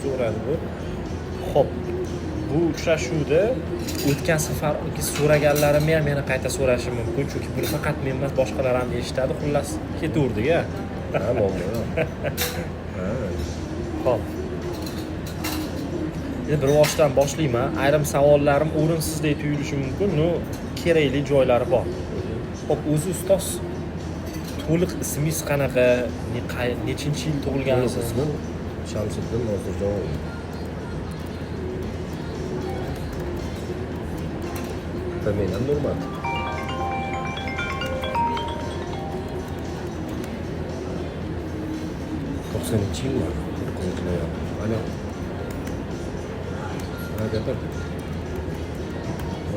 Ketaveradi bu. Xo'p, bu uchrashuvda o'tgan safargi so'raganlarimni ham yana qayta so'rashim mumkin, chunki buni faqat men emas, boshqalar ham eshitadi. Xullas, ketaverdik a. Ha, muammo yo'q. Ha. Xo'p. Endi bir boshdan boshlayman. Ayrim savollarim o'rinsizday tuyulishi mumkin, но kerakli joylari bor. Xo'p, o'zi ustoz to'liq ismingiz qanaqa, nechinchi yil To'liq tug'ilgansiz? ismim Shamsiddin Nozirjonov. Familiyam Nurmatov. 90-yilman, 9 noyabr. Alo. Ha, gapir.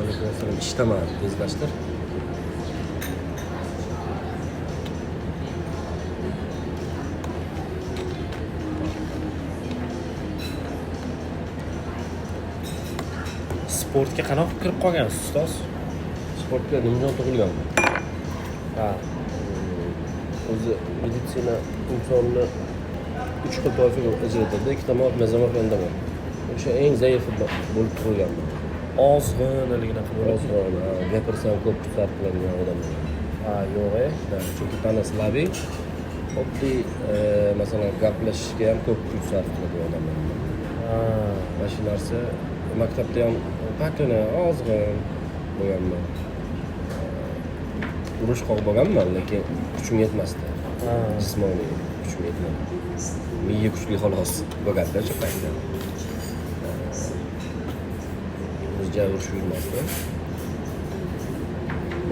Alaykum assalom. Ishdaman, tezlashtir. Sportga qanaqa kirib qolgansiz, ustoz? Sportga nimjon tug'ilganman. Ha. O'zi meditsina insonni uch xil toifaga ajratadi. Ikkita morf, mezomorf, endomorf. O'sha eng zaifi bo'lib tug'ilganman. Ozg'in haliginaqa bo'lib. Ozg'in, ha, gapirsam ko'p kuch sarf qiladigan odam bo'lgan. Ha, yo'q, e. Ha, chunki tanasi labiy, oddiy, masalan, gaplashishga ham ko'p kuch sarf qiladigan odam bo'lgan. Ha. Mana shu narsa maktabda ham pakana ozg'in bo'lganman. Urushqoq bo'lganman, lekin kuchim yetmasdi. Ha. Jismoniy kuchim yetmadi. Miya kuchli xolos bo'lganda o'sha paytda. O'zi ja urushib yurmasdi.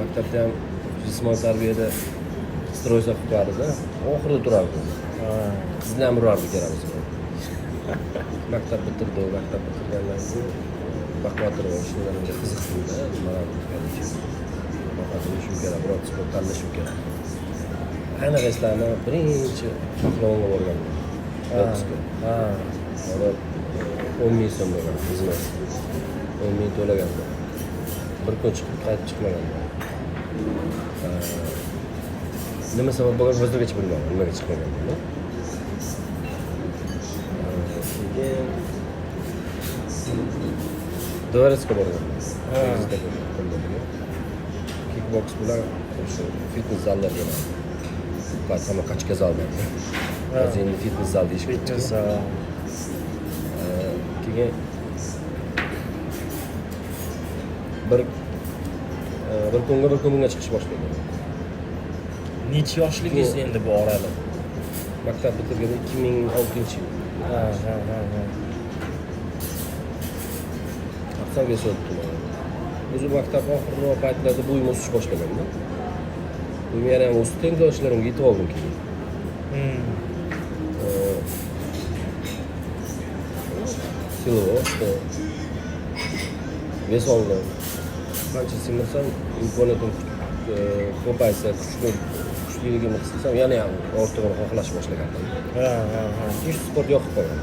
Maktabda ham jismoniy tarbiyada строй saf qilardi, oxirida turardi. Ha. Qizlar ham urardi ikkalamiz. Maktab bitirdi, maktab bitirgandan keyin baquvvatroq shularga qiziqdimda, nimalar baquvvat bo'lishim kerak, biror sport tanlashim kerak. Aniq eslayman, birinchi pahlavonga borganman. Boksga. Ha. Borib 10 ming so'm bo'lgan biznes. 10 ming to'laganman. Bir kun chiqib qaytib chiqmaganman. Nima sabab bo'lgan hozirgacha bilmayman, nimaga chiqmaganman. Keyin Dvoretsga borganman. Ha. Kickboks bilan o'sha fitness zallarga bordim. Payt hamma kachka zal bor. Hozir endi fitness zal deyish Fitness zal. Keyin bir kunga bir kunga chiqish boshladim. Necha yoshligingiz endi bu orada? Maktab bitirganda 2006-yil. Ha, ha, ha, ha. Aqsam vес o'tdim. O'zi maktab oxirroq paytlarda bo'yim o'sish boshlaganda. Bo'yim yana ham o'sdi, tengdoshlarimga yetib oldim keyin. Kilo oshdi. Vес oldim. Qancha semirsam, imkoniyatim ko'paysa, kuchliligimni his qilsam, yana ham ortig'ini xohlash boshlagandim. Ha, ha, ha. Shu sport yoqib qolgan.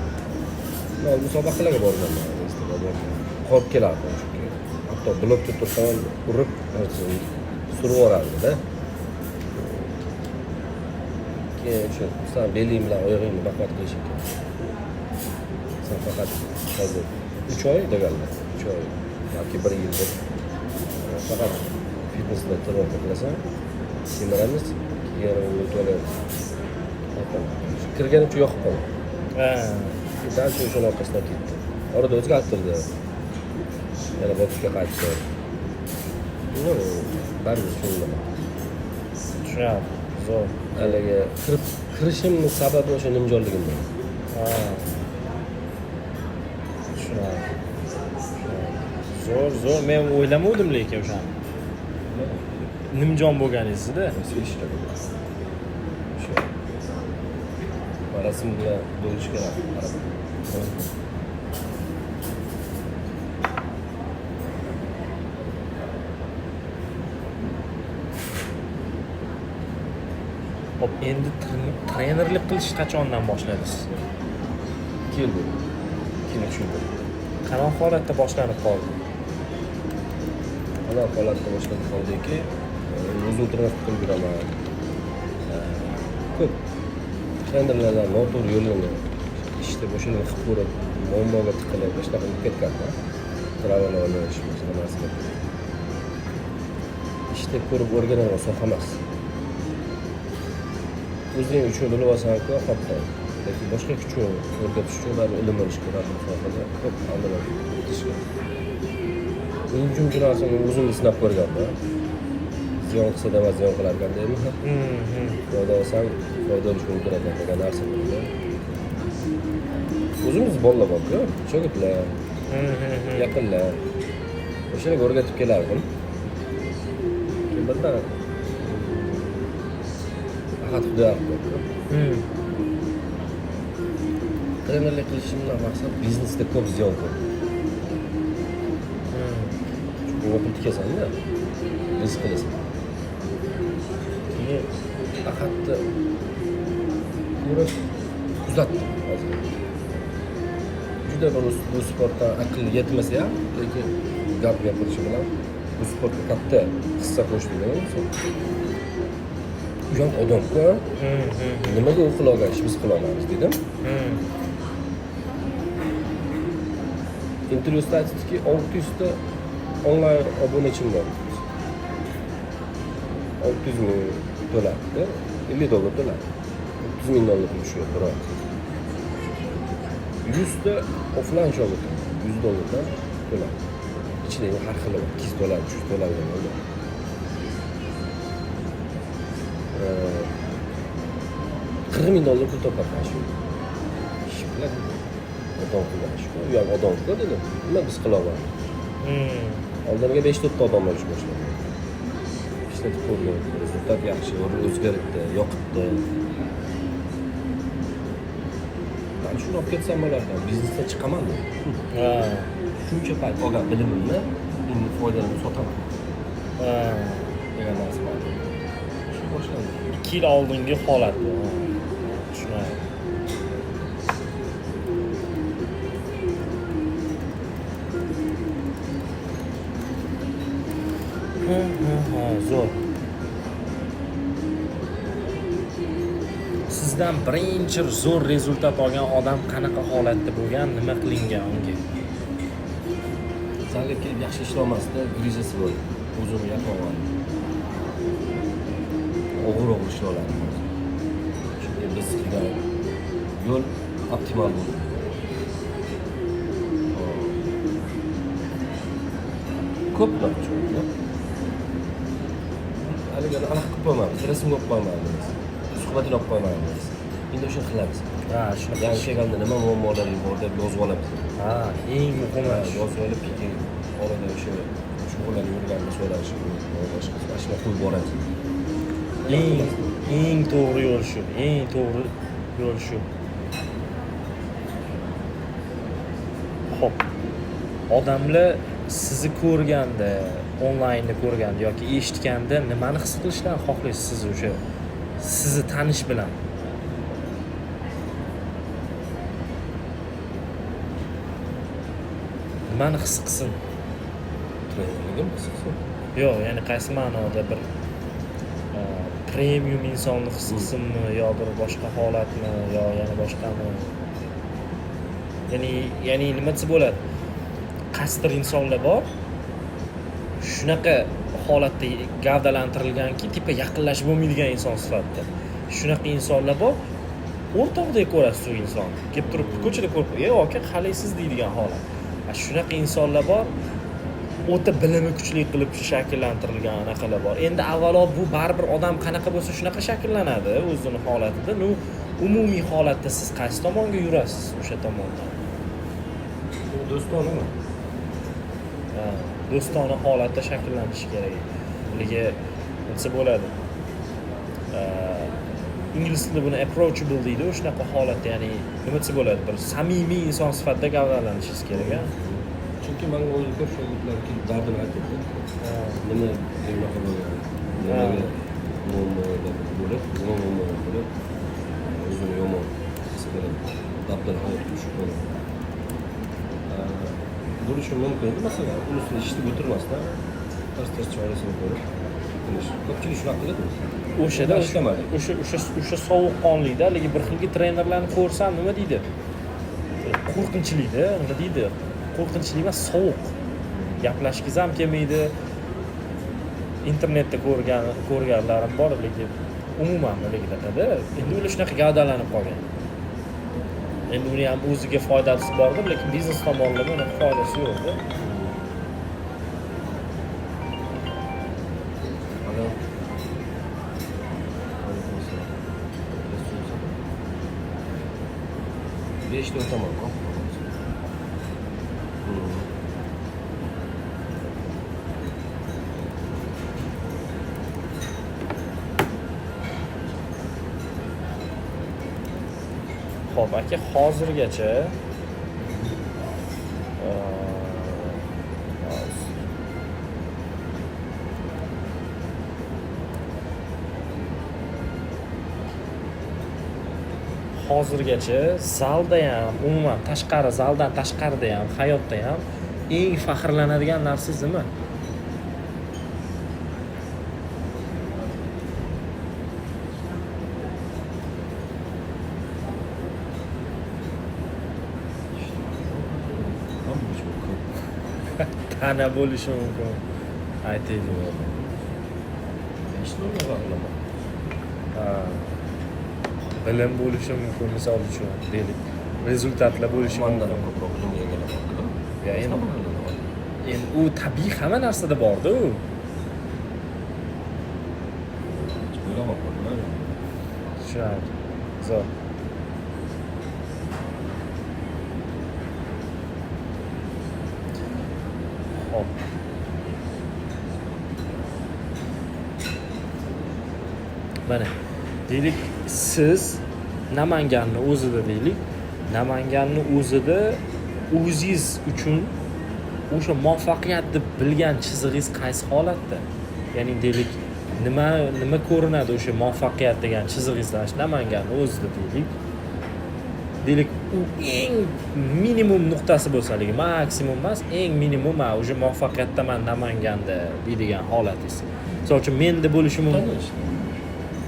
Men musobaqalarga borganman, borganman. Qolib kelardim chunki. Hatto blokda tursam ham urib, surib yuborardi-da. Keyin o'sha san beling bilan oyog'ingni baquvvat qilishing kerak. Sen faqat hozir 3 oy deganlar, 3 oy yoki 1 yil deb faqat fitnessda trenirovka qilasan, semiramiz, keyin uni to'la kirganimcha yoqib qoldi. Ha. Dальше o'shani orqasidan ketdi. Orada o'zgartirdi. Yana boksga qaytdi. Baribir shunday. Tushunarli. Zo'r. Haligi kirishimning sababi o'sha nimjonligimda. Ha. Tushunarli. Zo'r, zo'r. Men o'ylamovdim lekin o'shani. Nimjon bo'lganingizda. O'sha. Rasm bilan bo'lish kerak. Hop, endi trenerlik qilish qachondan boshladingiz? 2 yil bo'ldi. 2 yil, 3 yil bo'ldi. Qanaqa holatda boshlanib qoldi? Qanaqa holatda boshlanib qoldiki, o'zim trener qilib yuraman. Ko'p trenerlardan noto'g'ri yo'llangan Eshitib, o'shani qilib ko'rib, muammoga tiqilib, shunaqa bo'lib ketganda, травма olish, boshqa narsalar. Eshitib ko'rib o'rganadigan soha emas. O'zing uchun bilib olsan-ku, hatto, lekin boshqa uchun o'rgatish uchun baribir ilm olish kerak bu sohada, ko'p amaliyot o'tish kerak. Uncha muncha narsani o'zimni sinab ko'rganman. Ziyon qilsa nima ziyon qilar ekan deymi? Foyda olsam foyda olish mumkin ekan degan narsa bo'ldi. O'zimiz bolalar bor-ku, shogirdlar, yaqinlar. O'shalarga o'rgatib kelardim. Keyin birdan Ahad Xudoyorov bor-ku. Trenerlik qilishimdan maqsad biznesda ko'p ziyon ko'rdim. Chunki unga pul tikasan-da, risk qilasan. Keyin Ahadni ko'rib kuzatdim hozir. Juda bir bu sportdan aql yetmasa ham, lekin gap gapirishi bilan bu sportga katta hissa qo'shdi inson. U ham odam-ku, nimaga u qila olgan ish biz qila olmaymiz dedim. Intervyusida aytdiki, 600 ta onlayn obunachim bor. 600 ming to'labdi, 50 dollar to'ladi. 30 ming dollar pul tushyapti bir oy. 100 ta offline shogirdim, 100 dollardan to'ladi. Ichida endi har xili bor, 200 dollar, 300 dollar degan bor. 40 ming dollar pul topadi shu. Ish qiladi. Odam qilgan ish. U ham odam-ku dedim. Nima biz qila olamiz? Oldinga 5-4 ta odam olish boshladi. Ishlatib ko'rdim, результат yaxshi, o'zgaribdi, yoqibdi. Man shuni olib ketsam bo'lardi, biznesda chiqaman dedim. Shuncha payt olgan bilimimni endi foydalanib sotaman. Degan narsa bor. Shu boshlandi. 2 yil oldingi holat bu. Tushunarli. Zo'r. Sizdan birinchi zo'r результат olgan odam qanaqa holatda bo'lgan, nima qilingan unga? Zalga kelib yaxshi ishlamasdi, грыжа si bo'ldi. O'zini yaqin olgan. Og'ir-og'ir ishlay oladi hozir. Chunki biz qilgan yo'l optimal bo'ldi. Ko'p unaqa. Haligi anaqa qilib qo'ymaymiz, rasmga olib qo'ymaymiz, suhbatini olib qo'ymaymiz. Endi o'shani qilamiz. Ha, shunaqa. Yangi kelganda nima muammolaring bor deb yozib olamiz. Ha, eng muhimi yozib olib, keyin orada o'sha shug'ullanib yurganini so'rashi, boshqa shuni qo'yib boramiz. Eng to'g'ri yo'l shu, eng to'g'ri yo'l shu. Xo'p. Odamlar sizni ko'rganda, onlaynda ko'rganda yoki eshitganda nimani his qilishlarini xohlaysiz siz o'sha sizni tanish bilan? Nimani his qilsin? Trenerligim his qilsin. Yo'q, ya'ni qaysi ma'noda bir premium insonni his qilsinmi yo bir boshqa holatmi yo yana boshqami? Ya'ni nima desa bo'ladi? Qaysidir insonlar bor, shunaqa holatda gavdalantirilganki, tipa yaqinlashib bo'lmaydigan inson sifatida. Shunaqa insonlar bor, o'rtoqdek ko'rasiz u insonni. Kelib turib ko'chada ko'rib, "Ey aka, qalaysiz?" deydigan holat. Shunaqa insonlar bor, o'ta bilimi kuchli qilib shakllantirilgan anaqalar bor. Endi avvalo bu baribir odam qanaqa bo'lsa shunaqa shakllanadi o'zini holatida. Nu umumiy holatda siz qaysi tomonga yurasiz o'sha tomondan? Do'stonami? Ha, do'stona holatda shakllanishi kerak. Haligi desa bo'ladi. Ingliz tilida buni approachable deydi, shunaqa holatda, ya'ni nima desa bo'ladi, bir samimiy inson sifatida gavdalanishingiz kerak, ha? Chunki menga o'zi ko'p shogirdlar kelib dardini aytadi. Nima bunaqa bo'lgan, nimaga muammo bo'lib, nima muammo bo'lib, o'zini yomon his qilib, dardlar hayotga tushib qoladi. Bo'lishi mumkin edi, masalan, unisini eshitib o'tirmasdan, tars-tars chorasini ko'rib, ko'pchilik shunaqa qiladi. O'shada ishlamadik. O'sha sovuqqonlikda haligi bir xilgi trenerlarni ko'rsam nima deydi? Qo'rqinchlikda, nima deydi, qo'rqinchli emas, sovuq, gaplashgingiz ham kelmaydi. Internetda ko'rganlarim bor, lekin umuman haligidaqada endi ular shunaqa gavdalanib qolgan. Endi uni ham o'ziga foydasi bordir, lekin biznes tomonlama unaqa foydasi yo'qda. Alo. Alaykum assalom. 5ta o'taman. Xo'p, aka, hozirgacha zalda ham, umuman tashqari, zaldan tashqarida ham, hayotda ham eng faxrlanadigan narsangiz nima? Hamma bo'lishi mumkin. Tana bo'lishi mumkin. Aytaylik. Hech nima faxrlanaman. Ha. Bilim bo'lishi mumkin, misol uchun, deylik. Результат lar bo'lishi Mandan ham mumkin. ko'proq bilimga egalar bor-ku. Ya, Endi faxrlanaman. Endi u tabiiy hamma narsada borda u. Hech o'ylamabman. Tushunarli. Zo'r. Xo'p. Mana, deylik, siz Namanganni o'zida deylik, Namanganni o'zida o'zingiz uchun o'sha muvaffaqiyat deb bilgan chizig'ingiz qaysi holatda? Ya'ni deylik, nima ko'rinadi o'sha muvaffaqiyat degan chizig'ingizda Namanganni o'zida deylik. Deylik, u eng minimum nuqtasi bo'lsa, haligi maksimum emas, eng minimum, ha, o'sha muvaffaqiyatdaman Namanganda deydigan holatingiz. Misol uchun menda bo'lishi mumkin. Tanilish.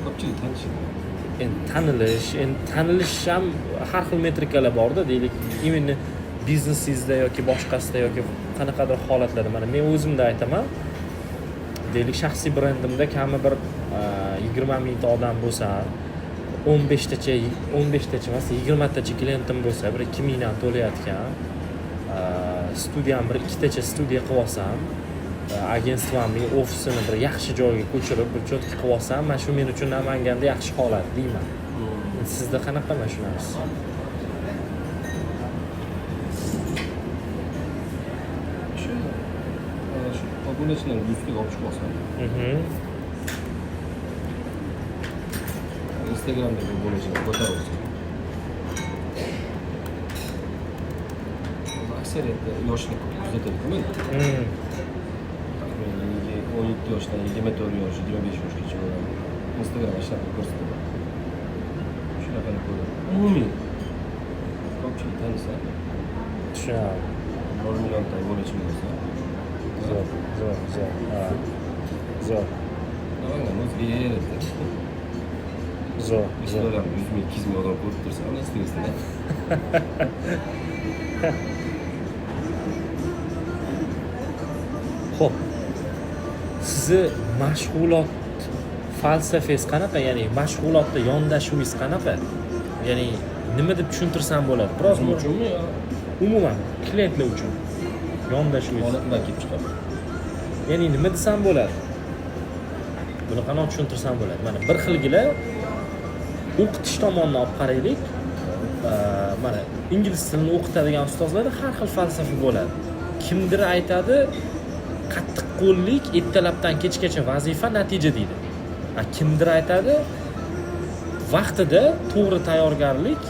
Ko'pchilik tanishadi. Endi tanilish, endi tanilish ham har xil metrikalar borda, deylik, именно biznesingizda yoki boshqasida yoki qanaqadir holatlarda. Mana men o'zimda aytaman, deylik, shaxsiy brendimda kami bir 20 mingta odam bo'lsa, 15tacha, 15tacha emas, 20tacha klientim bo'lsa, bir 2 mingdan to'layotgan, studiyam bir 2tacha studiya qilib olsam, agentstvomning ofisini bir yaxshi joyga ko'chirib, bir чётко qilib olsam, mana shu men uchun Namanganda yaxshi holat deyman. Sizda qanaqa mana shu narsa? Shu shu obunachilar 100 taga olib chiqib olsam, Instagramdagi obunachilar ko'tarib olsam. Hozir aksariyatda yoshni ko'p kuzatadi menda. Taxminan 17 yoshdan 24 yosh, 25 yoshgacha bo'lgan Instagram shunaqa ko'rsataman. Shunaqani ko'raman. Umumiy ko'pchilik tanisa, Tushunarli. 1 millionta obunachi bo'lsa, Zo'r, zo'r, zo'r. Ha. Zo'r, Namangan o'ziga yaradi. Zo'r, zo'r. Instagram 100 ming, 200 ming odam ko'rib tursa, ana istaysan. Xo'p. Sizni mashg'ulot falsafangiz qanaqa? Ya'ni mashg'ulotda yondashuvingiz qanaqa? Ya'ni nima deb tushuntirsam bo'ladi? Biroz O'zim uchunmi yo umuman klientlar uchun yondashuvingiz. Holatdan kelib chiqadi? Ya'ni nima desam bo'ladi? Buni qanaqa tushuntirsam bo'ladi? Mana bir xilgilar o'qitish tomonidan olib qaraylik. Mana ingliz tilini o'qitadigan ustozlarda har xil falsafa bo'ladi. Kimdir aytadi, qattiqqo'llik, ertalabdan kechgacha vazifa natija deydi. A kimdir aytadi, vaqtida to'g'ri tayyorgarlik,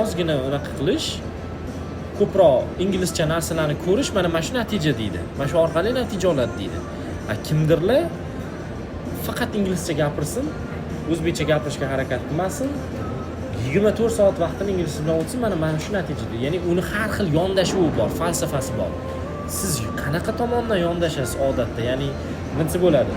ozgina unaqa qilish, ko'proq inglizcha narsalarni ko'rish, mana shu natija deydi. Mana shu orqali natija oladi deydi. A kimdirlar faqat inglizcha gapirsin, o'zbekcha gapirishga harakat qilmasin, 24 soat vaqtini ingliz bilan o'tsin, mana shu natija deydi. Ya'ni uni har xil yondashuvi bor, falsafasi bor. Siz qanaqa tomondan yondashasiz odatda? Ya'ni nima desa bo'ladi?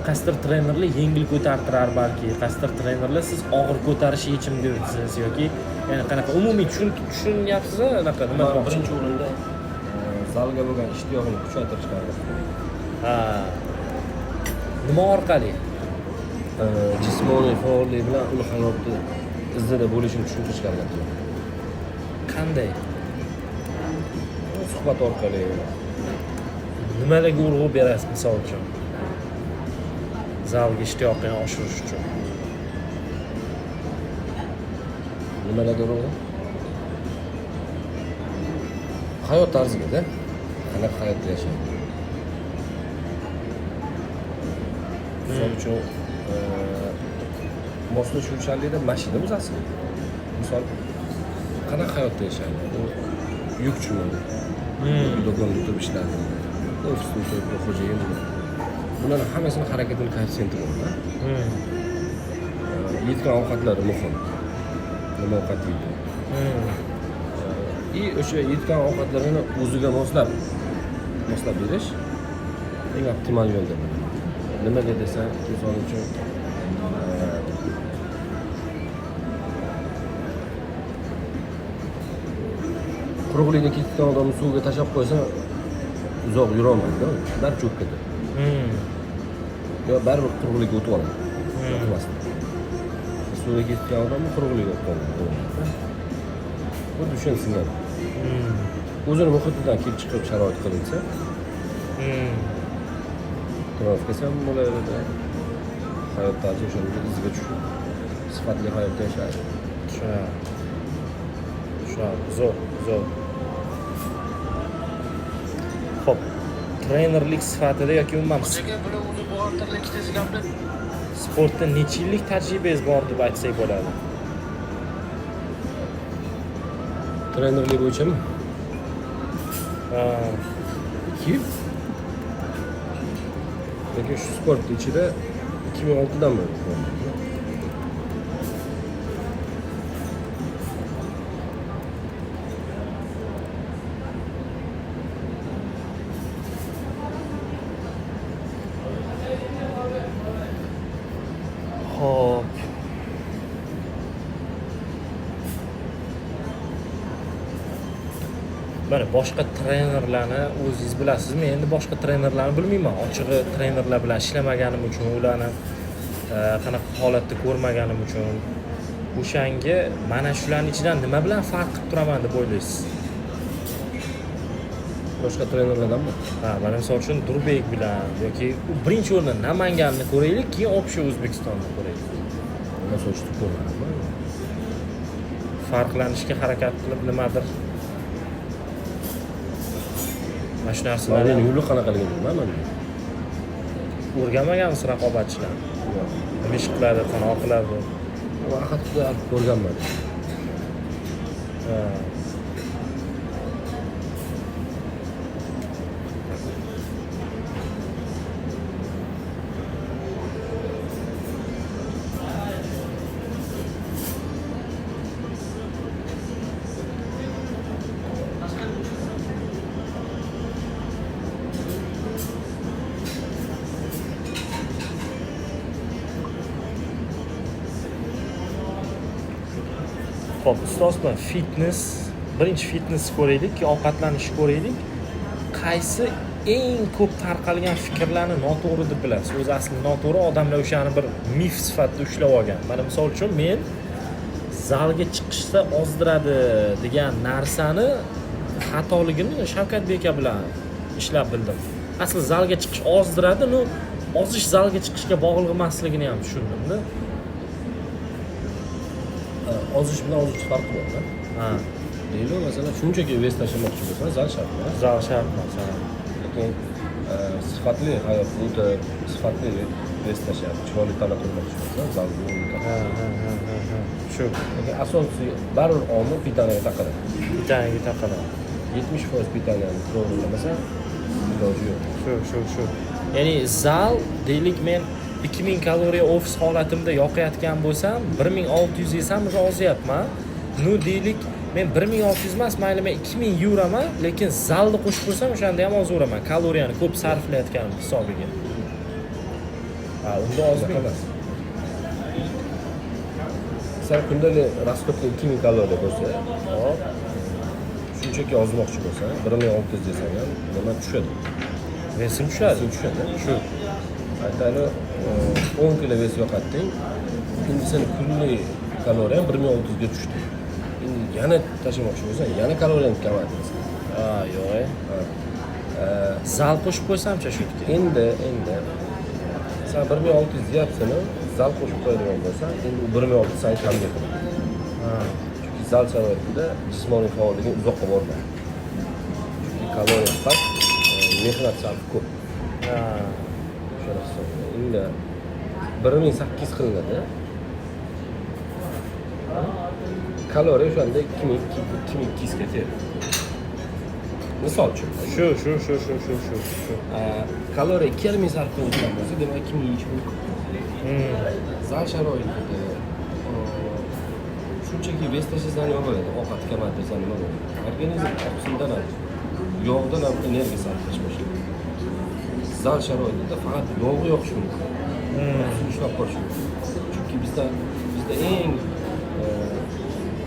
Qaysidir trenerlar yengil ko'tartirar balki, qaysidir trenerlar siz og'ir ko'tarish yechim deyapsiz yoki ya'ni qanaqa umumiy tushunyapsiz anaqa nima Man demoqchi? birinchi o'rinda zalga bo'lgan ishtiyog'ini kuchaytirishga harakat qilaman. Ha. Nima orqali? Jismoniy faollik bilan uni hayotni izida bo'lishini tushuntirishga harakat qilaman. Qanday? Suhbat orqali. Nimalarga urg'u berasiz misol uchun? Zalga ishtiyoqini oshirish uchun. Nimalarga urg'u? Hayot tarziga-da. Qanaqa hayotda yashaydi? Misol uchun, moslashuvchanlikda mashina o'zi aslida. Misol, qanaqa hayotda yashaydi? U yukchimi? Do'konda o'tirib ishladimi? Ofisda o'tirib, xo'jayinmi? Bularni hammasini harakatini koeffitsiyenti bor-da. Yetgan ovqatlari muhim. Nima ovqat yeydi? И o'sha yetgan ovqatlarini o'ziga moslab berish eng optimal yo'l deb bilaman. Nimaga desa, misol uchun, quruqlikni ketgan odamni suvga tashlab qo'ysa uzoq yurolmaydi, baribir cho'kib ketadi. Yo baribir quruqlikka o'tib oladi. Yoqmasdan. Suvga ketgan odamni quruqlikka o'tib oladi. Xuddi shuni singari. O'zini muhitidan kelib chiqib sharoit qilinsa, trenirovkasi ham bo'laveradi. Hayot tarzi o'shanga iziga tushib, sifatli hayotda yashaydi. Tushunarli. Zo'r, zo'r. Xo'p, trenerlik sifatida yoki umuman sportda necha yillik tajribangiz bor deb aytsak bo'ladi? Trenerlik bo'yichami? Ha. 2 yil. Lekin shu sport ichida 2006dan beri. Xo'p. Mana boshqa trenerlarni o'zingiz bilasizmi? Endi boshqa trenerlarni bilmayman. Ochig'i trenerlar bilan ishlamaganim uchun, ularni qanaqa holatda ko'rmaganim uchun o'shanga mana shularning ichidan nima bilan farq qilib turaman deb o'ylaysiz? Boshqa trenerlardanmi? Ha, mana misol uchun Durbek bilan yoki birinchi o'rinda Namanganni ko'raylik, keyin общий O'zbekistonni ko'raylik. Nima so'rashib ko'rmadim. Farqlanishga harakat qilib nimadir mana shu narsalarni Mavlon yo'li qanaqaligini bilmayman. O'rganmaganmiz raqobatchilarni. Yo'q. Nima ish qiladi, qanaqa qiladi? Ahad Xudoyorov ko'rganman. Ha. Xo'p, ustoz bilan fitness, birinchi fitness ko'raylik, keyin ovqatlanishni ko'raylik. Qaysi eng ko'p tarqalgan fikrlarni noto'g'ri deb bilasiz? O'zi asli noto'g'ri, odamlar o'shani bir mif sifatida ushlab olgan. Mana misol uchun men zalga chiqishsa ozdiradi degan narsani xatoligini Shavkat aka bilan ishlab bildim. Asli zalga chiqish ozdiradi, no ozish zalga chiqishga bog'liq emasligini ham tushundimda. Ozish bilan ozish farqi bor-da. Ha. Deylik, masalan, shunchaki vес tashlamoqchi bo'lsan, zal shart emas. Zal shart emas, ha. Lekin sifatli hayot o'tib, sifatli vес tashlab, chiroyli tana qurmoqchi bo'lsan, zal o'rni. Ha, ha, ha, ha, ha. Shu. Lekin asosiy baribir omil pitanaga taqaladi. Pitanaga taqaladi. 70% pitanani to'g'rilamasa, iloji yo'q. Shu. Ya'ni zal, deylik, men 2000 kaloriya ofis holatimda yoqayotgan bo'lsam, 1600 yesam уже ozyapman. Nu deylik, men 1600 emas, mayli men 2000 yuraman, lekin zalni qo'shib qo'ysam o'shanda ham ozuraman, kaloriyani ko'p sarflayotganim hisobiga. Ha, unda Unaqa ozmang. Emas. San kundalik расход ing 2000 kaloriya bo'lsa, Hop. Shunchaki ozmoqchi bo'lsang, 1600 desang ham nima tushadi? Вес im tushadi. Вес ing tushadi. Shu. Aytaylik, 10 kilo вес yo'qotding. Endi seni kunlik kaloriyang 1600 ga tushdi. Endi yana tashlamoqchi bo'lsang, yana kaloriyangni kamaytirasan. Ha, yo'q. E. Ha. Zal qo'shib qo'ysamchi shu yerga? Endi sen 1600 deyapsan, zal qo'shib qo'yadigan bo'lsang, endi u 1600 sani kamga qiladi. Ha. Chunki zal sharoitida jismoniy faolliging uzoqqa bormaydi. Chunki kaloriya past, mehnat sarfi ko'p. Ha. O'shani hisobida. Endi 1800 qilinadi. Kaloriya o'shanda 2000 2200 ketadi. Misol uchun. Shu. Kaloriya 2,5 sarf qilingan bo'lsa, demak 2000 yeyish mumkin. Zal sharoitida shunchaki вес tashlasan nima bo'ladi? Ovqat kamaytirsan nima bo'ladi? Organizm oqsildan ham, yog'dan ham energiya sarflash boshlaydi. Zal sharoitida faqat yog'i yoqish mumkin. Oqsil ushlab qolish mumkin. Chunki bizda eng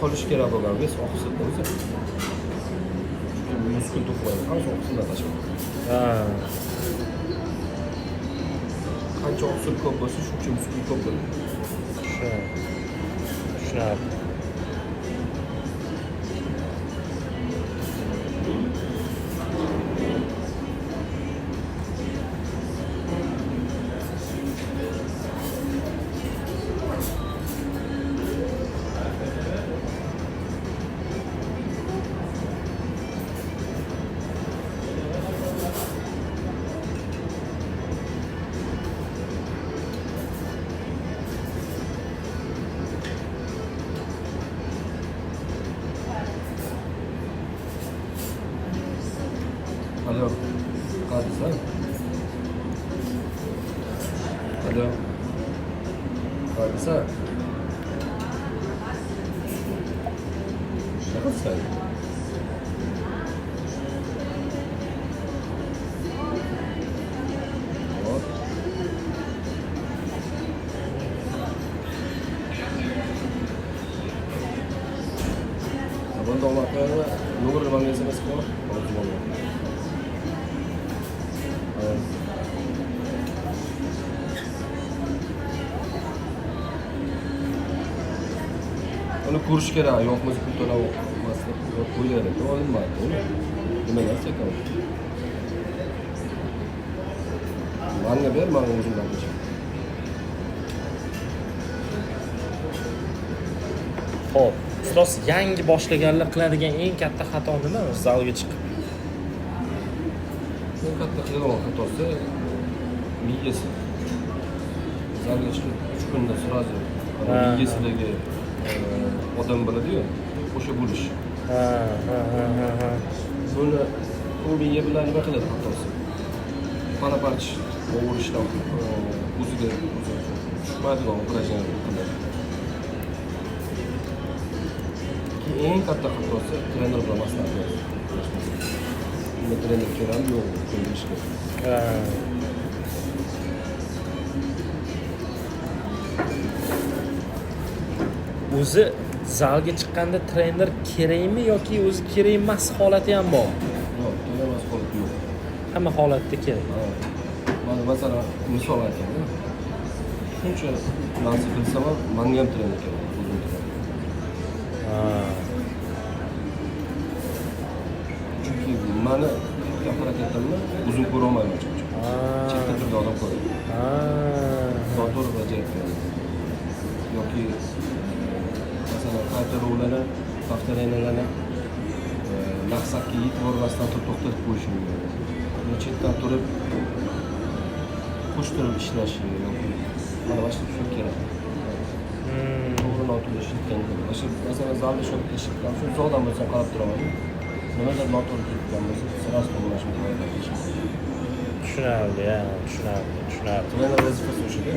qolish kerak bo'lgan вес oqsilda o'zi. Chunki muskul to'qmaydi, hammasi oqsildan tashlaydi. Ha. Qancha oqsil ko'p bo'lsa, shuncha muskul ko'p bo'ladi. Shu. Tushunarli. Alo, Qadisa. Alo. Qadisa. Nima qilsan? Hop. Bunda Omar qo'yadi, nomerini menga SMS qil. Hozir bo'laman. Ha. Uni ko'rish kerak, yoqmasa pul to'lab maslik o'ylaydi, olinmaydi uni. Nima narsa ekan u? Manga ber, man o'zim gaplasham. Xo'p, ustoz, yangi boshlaganlar qiladigan eng katta xato nima o'zi zalga chiqib? Eng katta qiladigan xatosi miyasi. Zalga chiqib 3 kunda сразу miyasidagi odam bo'ladi-yu, o'sha bo'lish. Ha, ha, ha, ha, ha. Buni u miya bilan nima qiladi xatosi? Paraparch o'g'irishdan o'ziga o'zi tushmaydigan упражнение qiladi. Keyin eng katta xatosi trener bilan maslahatlashmaslik. Bunda trener kerakmi yo'qmi bilish kerak. Ha. O'zi zalga chiqqanda trener kerakmi yoki o'zi kerak emas holati ham bormi? Yo'q, kerak emas holati yo'q. Hamma holatda kerak. Ha. Mana masalan, misol aytaman. Shuncha narsa bilsam ham menga ham trener kerak, o'zim trener. Ha. Chunki mani qilgan harakatimni o'zim ko'ra olmayman chunki. Ha. Chetda turgan odam ko'radi. Ha. Noto'g'ri bajarayotgan yoki masalan qaytaruvlarni, повторения larni maqsadga yetib bormasdan turib to'xtatib qo'yishi mumkin. Uni chetdan turib qo'shtirib ishlashi yoki mana shu kerak. To'g'ri noto'g'ri ishlatgan. O'sha masalan zalda shotga ishlatgan, shu uzoqdan bo'lsam qarab turaman. Nimadir noto'g'ri ketgan bo'lsa, сразу to'g'rilashim kerak. Tushunarli, ha, tushunarli, tushunarli. Trener vazifasi o'shada.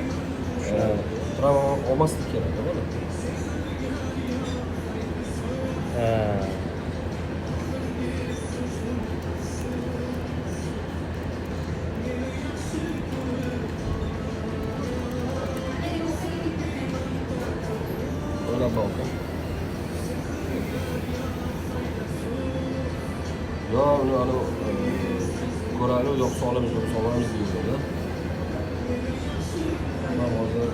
Tushunarli. Travma olmaslik kerak, bola. Ha. Yo, uni anavi ko'raylik, yo'qsa olamiz, yo'qsa olamiz deyiladi. Man hozir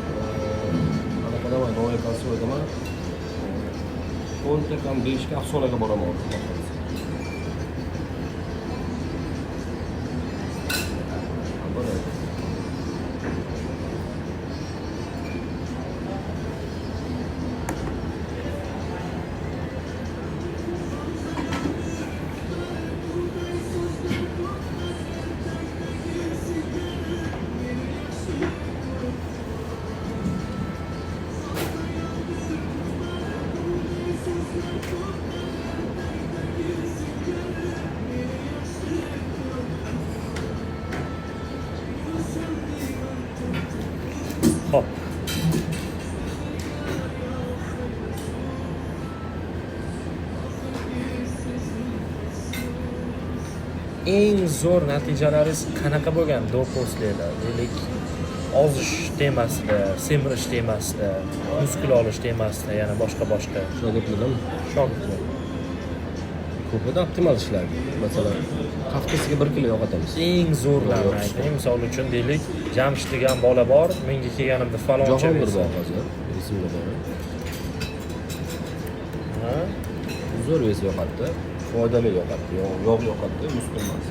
anaqadaman, Novaya Koltsevoydaman. 10ta kam 5ga Afsonaga boraman hozir, xudo xohlasa. Ha, bo'ladi. Xo'p. Eng zo'r natijalaringiz qanaqa bo'lgan do postlarda? Deylik, ozish temasida, semirish temasida, muskul olish temasida, yana boshqa-boshqa. Shogirdlardan Shogirdlar. Ko'pida optimal ishlardi. Masalan, haftasiga 1 kilo yo'qotamiz. Eng zo'rlarini Yo'q. ayting. Misol uchun deylik, Jamshid degan bola bor, menga kelganimda faloncha Jahongir vес. Bor hozir, esimda bor. Ha? Zo'r вес yo'qotdi, foydali yo'qotdi, yog' yo'qotdi, muskul emas.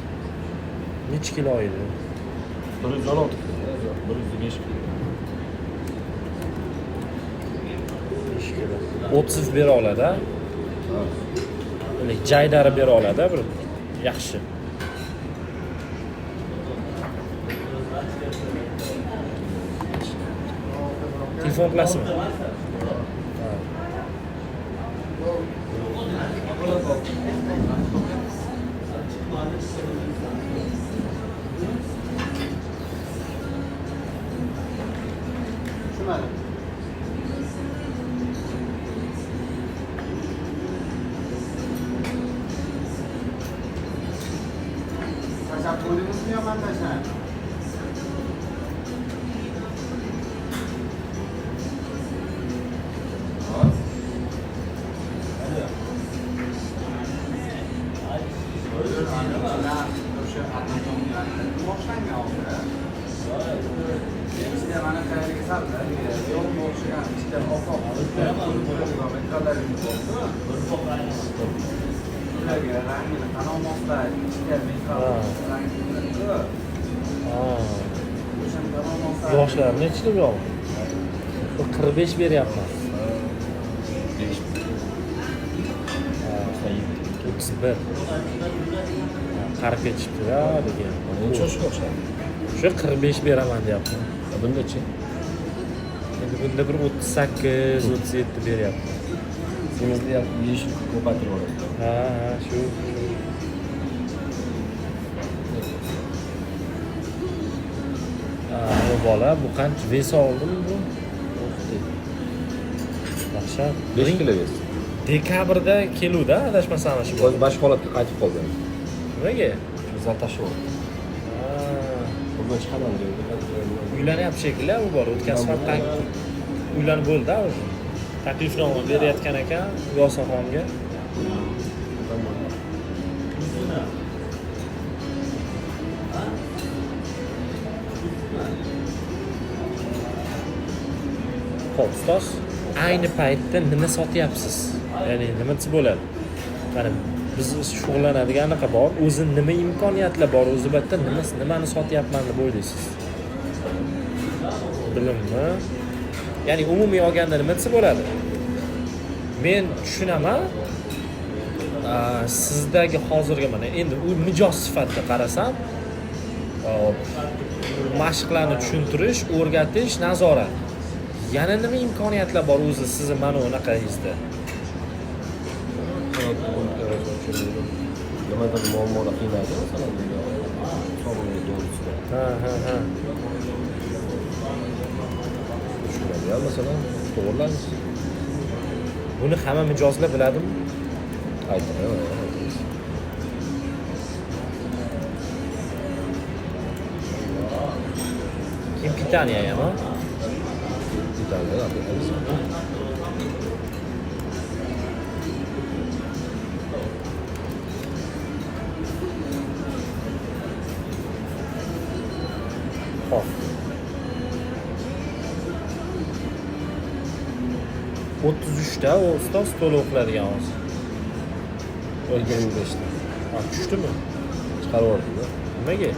Necha kilo edi? 116 kilo, 105 kilo. 5 kilo. 30 bera oladi, a? Jaydari bera oladi bir yaxshi. Telefon qilasizmi? Ha. Tushunmadim. Tashlab qo'ydingizmi yo man tashlaymi? O'sha boshlangan oxiri. Ichida mana qayerga saldi, yo'q o'xshagan ichida oq-oq metallarimiz bo'ldi. Ularga rangini tanolmasdan ichida metal rangini Ha. o'shani tanolmasdan. Yoshlar nechida bu yog'i? Bir 45 beryapman. 5. Ha, 31. Qarib ketishibdi-da degan. Necha yoshga o'xshaydi? O'sha 45 beraman deyapman. Bundachi? Endi bunda bir 38, 37 beryapman. Semizli ham yeyish ko'paytirib yuboradi. Ha, shu. Ha, bu bola bu qancha вес oldimi bu? Dahshat. 5 kilo вес. Dekabrda keluvdi, adashmasam shu bola. Hozir boshqa holatga qaytib qolgan. Nimaga? Zal tashlab yubordi. Ha. Bugun chiqaman deydi. Uylanyapti shekilli bu bola. O'tgan safar uylanib bo'ldi-da уже. Taklifnoma berayotgan ekan Yosoxonga. Xo'p, ustoz, ayni paytda nima sotyapsiz? Ya'ni nima desa bo'ladi? Mana biz shug'ullanadigan anaqa bor, o'zi nima imkoniyatlar bor, o'zi bu yerda nimani sotyapman deb o'ylaysiz? Bilimmi? Ya'ni umumiy olganda nima desa bo'ladi? Men tushunaman, sizdagi hozirgi mana endi u mijoz sifatida qarasam, mashqlarni tushuntirish, o'rgatish, nazorat. Yana nima imkoniyatlar bor o'zi sizni mana unaqangizda? Nimadir muammolar qiynaydi, masalan, sog'liq to'g'risida. Ha. Tushunadi, masalan, to'g'rilaymiz. Buni hamma mijozlar biladimi? Aytamiz. Kim Pitaniya ham, ha? Pitaniya, aytamiz. Nechta u ustoz to'lov qiladigan hozir? 25 ta. Ha, tushdimi? Chiqarib yubordimda. Nimaga?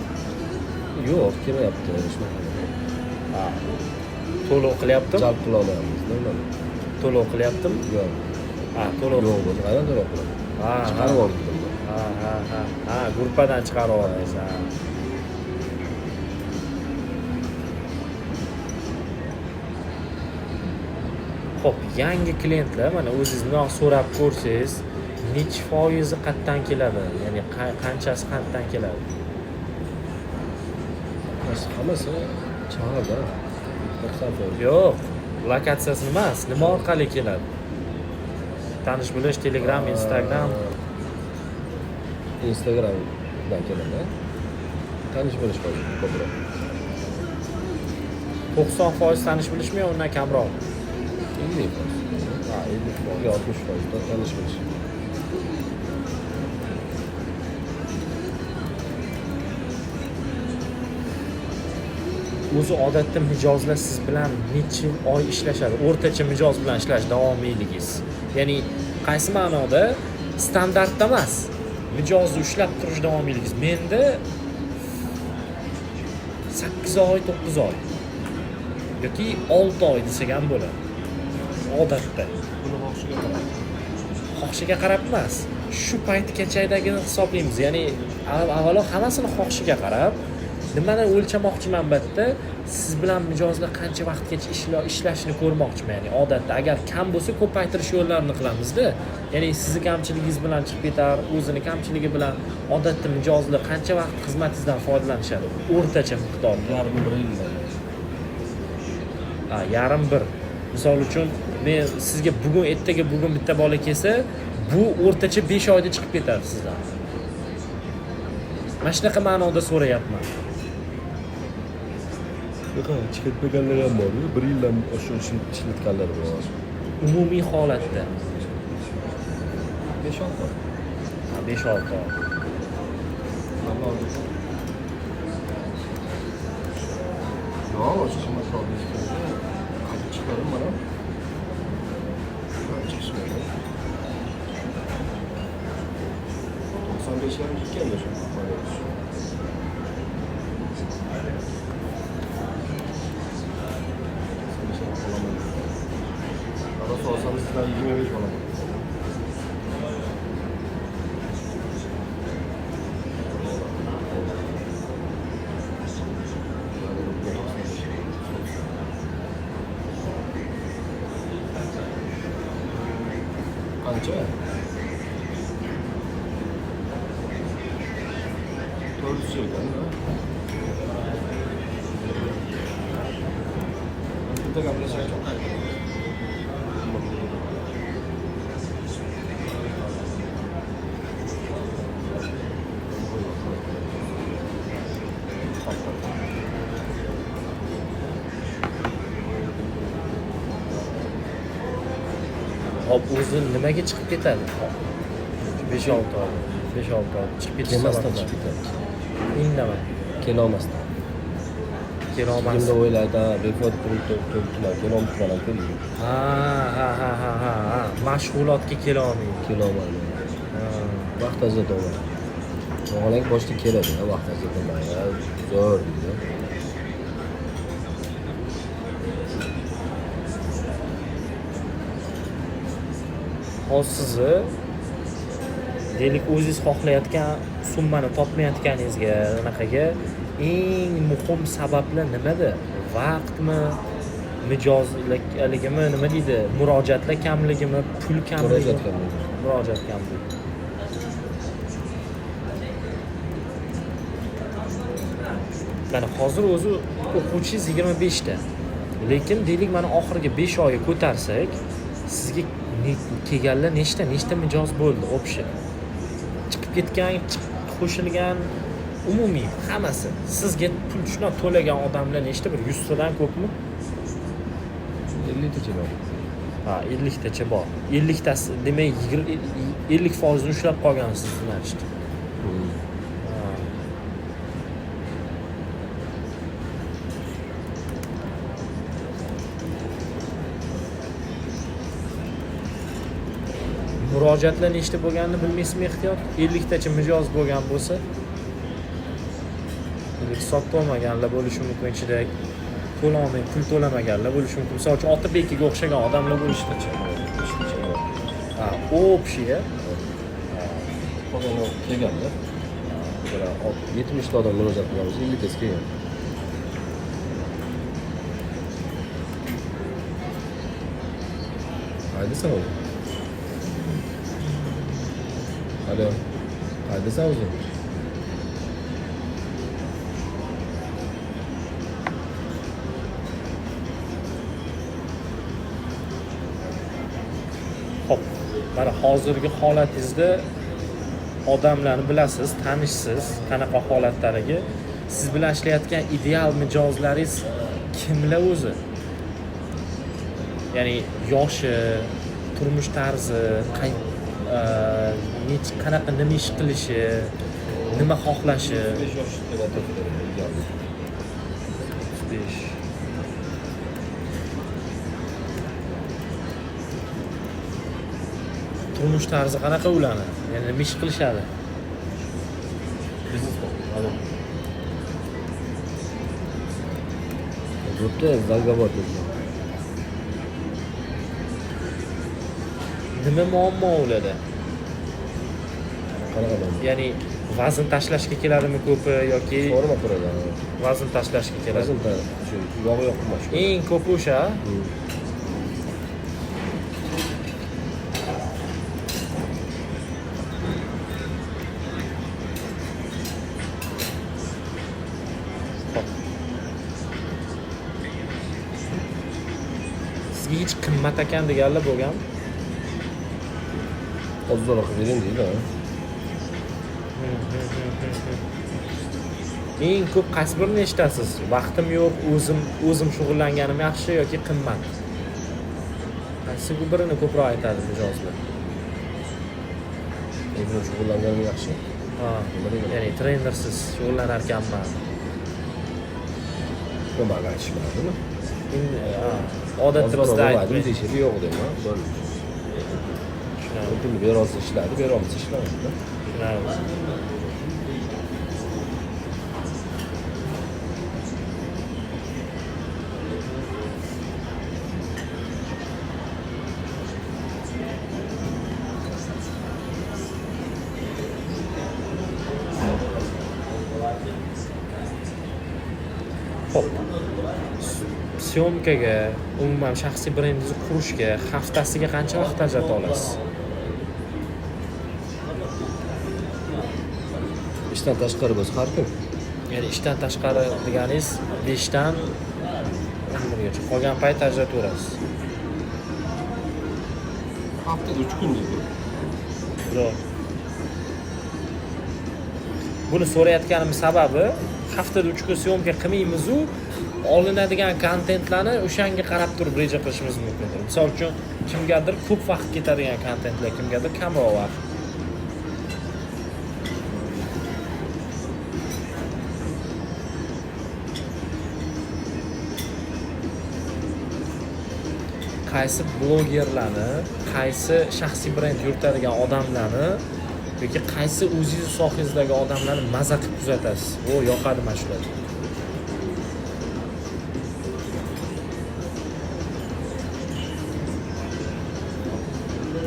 Yo'q, kelmayapti shunaqa. Ha, to'lov qilyaptimi? Jalb qila olmayapmizda ularni. To'lov qilyaptimi? Yo'q. Ha, to'lov. Yo'q bo'lsa qayerdan to'lov qiladi? Ha, ha. Chiqarib yubordim. Ha, gruppadan chiqarib yubordingiz, ha. Xo'p, yangi klientlar, mana o'zingiz bundoq so'rab ko'rsangiz, nechi foizi qayerdan keladi? Ya'ni qanchasi qayerdan keladi? Hammasi shaharda. 90%. Yo'q, lokatsiyasi emas, nima orqali keladi? Tanish bilish, Telegram, Instagram. Instagramdan keladi. Tanish bilish bor ko'proq. 90% tanish bilishmi yo undan kamroq? 50%. Ha, 50%. Yo, 60% tanish bilish. O'zi odatda mijozlar siz bilan necha oy ishlashadi? O'rtacha mijoz bilan ishlash davomiyligingiz. Ya'ni qaysi ma'noda, standartda emas. Mijozni ushlab turish davomiyligingiz. Menda 8 oy, 9 oy yoki 6 oy desak ham bo'ladi. Odatda. Buni xohishiga qarab. Xohishiga qarab emas. Shu paytgachadagini hisoblaymiz. Ya'ni avvalo hammasini xohishiga qarab, nimani o'lchamoqchiman bu yerda, siz bilan mijozlar qancha vaqtgacha ishlashini ko'rmoqchiman. Ya'ni odatda agar kam bo'lsa ko'paytirish yo'llarini qilamizda. Ya'ni sizni kamchiligingiz bilan chiqib ketar, o'zini kamchiligi bilan. Odatda mijozlar qancha vaqt xizmatingizdan foydalanishadi? O'rtacha miqdorda. Yarim bir yil. Ha, yarim bir. Misol uchun men sizga bugun, ertaga bugun bitta bola kelsa, bu o'rtacha 5 oyda chiqib ketadi sizdan. Mana shunaqa ma'noda so'rayapman. Yo'q, chiqib ketmaganlar ham bor. Bir yildan oshiq ishlatganlar bor. Umumiy holatda 5-6 oy. Ha, 5-6 oy. Yo'q, o'sha qimmatroq deyishganda qaytib chiqmadim mana. Chiqishmadi. 95 ham ketgan o'sha. Rosa olsam sizdan 25 olaman. Qancha? 400 ekan-da. Bitta gaplashsak çok qaytadi. Hop, o'zi nimaga chiqib ketadi? 5-6 oy, 5-6 oy chiqib ketish Kelmasdan sabablari. chiqib ketadi. Indamay. Kelolmasdan. Kelolmasdan. Kimda o'ylaydi, befoyda pul to'kib kelolmayman ham deydi. Ha, ha, ha, ha, ha, ha. Mashg'ulotga kela olmaydi. Kelolmaydi. Vaqt ajratolmaydi. Vaholanki boshida keladi, vaqt ajratolmaydi, zo'r deydi. Hozir sizni deylik o'zingiz xohlayotgan summani topmayotganingizga, anaqaga eng muhim sabablar nimada? Vaqtmi, mijozligimi, nima deydi, murojaatlar kamligimi, pul kamligimi? Murojaat kamligi. Murojaat kamligi. Mana hozir o'zi o'quvchingiz 25 ta. Lekin deylik mana oxirgi 5 oyga ko'tarsak, sizga kelganlar nechta mijoz bo'ldi общий? Chiqib ketgan, qo'shilgan, umumiy hammasi. Sizga pul shundan to'lagan odamlar nechta, bir 100 tadan ko'pmi? 50 tacha bor. Ha, 50 tacha bor. 50 tasi, demak 50% ushlab qolgansiz, значит. Murojaatlar nechta bo'lganini bilmaysizmi ehtiyot? 50 tacha mijoz bo'lgan bo'lsa, sotib olmaganlar bo'lishi mumkin ichida, to'lolmay pul to'lamaganlar bo'lishi mumkin. Misol uchun Otabekiga o'xshagan odamlar bo'lishi mumkin. Ha, общий. Qolgani kelganda. Masalan, 70 ta odam murojaat qilgan bo'lsa, 50 tasi kelgan. Qaydasan o'zi? Alo. Qaydasan o'zi? Xo'p, mana hozirgi holatingizda odamlarni bilasiz, tanishsiz, qanaqa holatdaligi. Siz bilan ishlayotgan ideal mijozlaringiz kimlar o'zi? Ya'ni yoshi, turmush tarzi, qanaqa nima ish qilishi, nima xohlashi. 35 yosh atrofida ideal. 35. Turmush tarzi qanaqa ularni? Ya'ni nima ish qilishadi? Biznesmen. Alo. Bo'pti, zalga bor dedi. Nima muammo ularda? Qanaqa muammo? Ya'ni vazn tashlashga keladimi ko'pi yoki forma quradi? Vazn tashlashga keladi. Vazn shu yog' yo'qmi shu? Eng ko'pi o'sha. Sizga hech qimmat ekan deganlar bo'lganmi? Ozroq qilib bering deydi. Eng ko'p qaysi birini eshitasiz? Vaqtim yo'q, o'zim shug'ullanganim yaxshi yoki qimmat? Qaysi birini ko'proq aytadi mijozlar? O'zim shug'ullanganim yaxshi. Ha, ya'ni trenersiz shug'ullanar ekanman. Nima aytishmadimi? Endi odatda bizda aytmaydi. Deyishadi, yo'q deyman. Bo'ldi. Pulni bera olsa ishladi, bera olmasa ishlamaydi. Xo'p. Syomkaga, umuman shaxsiy brendingizni qurishga haftasiga qancha vaqt ajrata olasiz? Ishdan tashqari bo'lsa har kun. Ya'ni ishdan tashqari deganingiz 5 dan 11 gacha qolgan payt ajrataverasiz. Haftada 3 kun deydi. Yo'q. Buni so'rayotganim sababi haftada 3 kun syomka qilmaymiz-u, olinadigan kontentlarni o'shanga qarab turib reja qilishimiz mumkindir. Misol uchun, kimgadir ko'p vaqt ketadigan kontentlar, kimgadir kamroq vaqt. Qaysi blogerlarni, qaysi shaxsiy brend yuritadigan odamlarni yoki qaysi o'zingiz sohangizdagi odamlarni maza qilib kuzatasiz? O, yoqadi mana shular.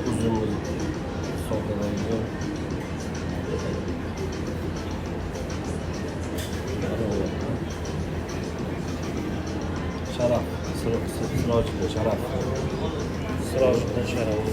O'zimiz sohadagi Sharaf, Sirojiddin Sharaf. Sirojiddin Sharaf.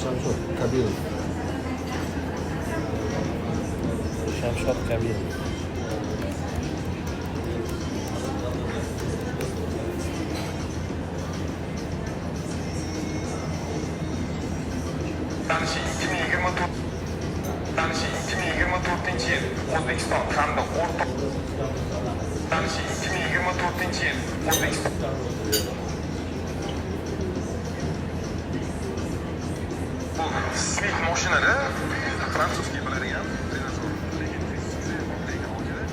Shamshod Kabirov. Shamshod Kabirov. Tanishi 2024 yil O'zbekiston hamda O'rta Tanishi 2024 yil O'zbekiston Smith mashinada французский biladigan trenajyor. Lekin juda lekin okada.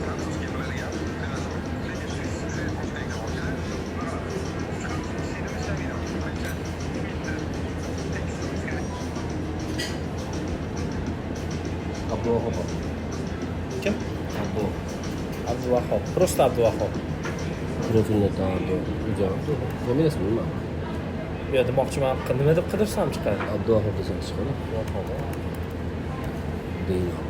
Французский biladigan trenajyor. Lekin juda okada. Abduvahob. Kim? Abdu. Abduvahob. Просто Abduvahob. Profilni Abdu. Familiyasi bilmadim. Yo, demoqchiman, nima deb qidirsam chiqadi? Abduvahob desang chiqadi. Abduvahob. Deyman.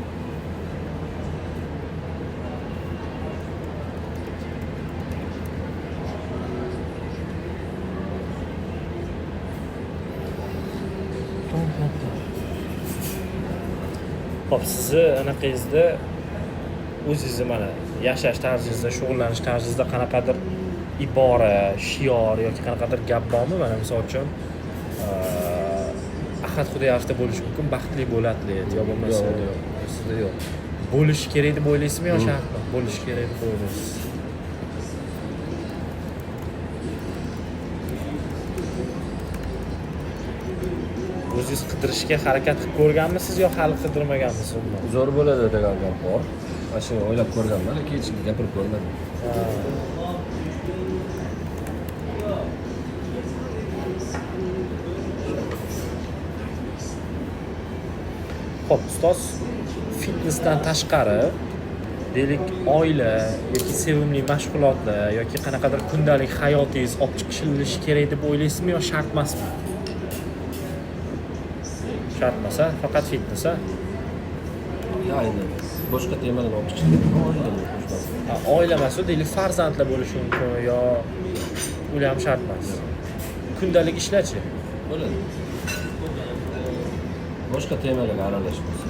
Xo'p, sizni anaqangizda, o'zingizni mana yashash tarzingizda, shug'ullanish tarzingizda qanaqadir ibora, shior yoki qanaqadir gap bormi? Mana misol uchun, Ahad Xudoyevda bo'lishi mumkin, baxtli bo'l atlet yo bo'lmasa Yo'q, yo'q, sizda yo'q. Bo'lishi kerak deb o'ylaysizmi yo shartmi? Bo'lishi kerak deb o'ylaysiz. O'zingiz qidirishga harakat qilib ko'rganmisiz yo hali qidirmaganmisiz umuman? Zo'r bo'ladi degan gap bor. Mana shuni o'ylab ko'rganman, lekin hech kimga gapirib ko'rmadim. Xo'p, ustoz, fitnessdan tashqari, deylik, oila yoki sevimli mashg'ulotlar yoki qanaqadir kundalik hayotingiz olib chiqilishi kerak deb o'ylaysizmi yo shart emasmi? Shart emas, faqat fitness, a? Ya endi boshqa temalarni olib chiqish kerak, oilani qo'shmas. Oila emas, deylik, farzandlar bo'lishi mumkin yo ular ham shart emas. Kundalik ishlarchi? Bo'ladi. Boshqa temalarga aralashib bo'lsa.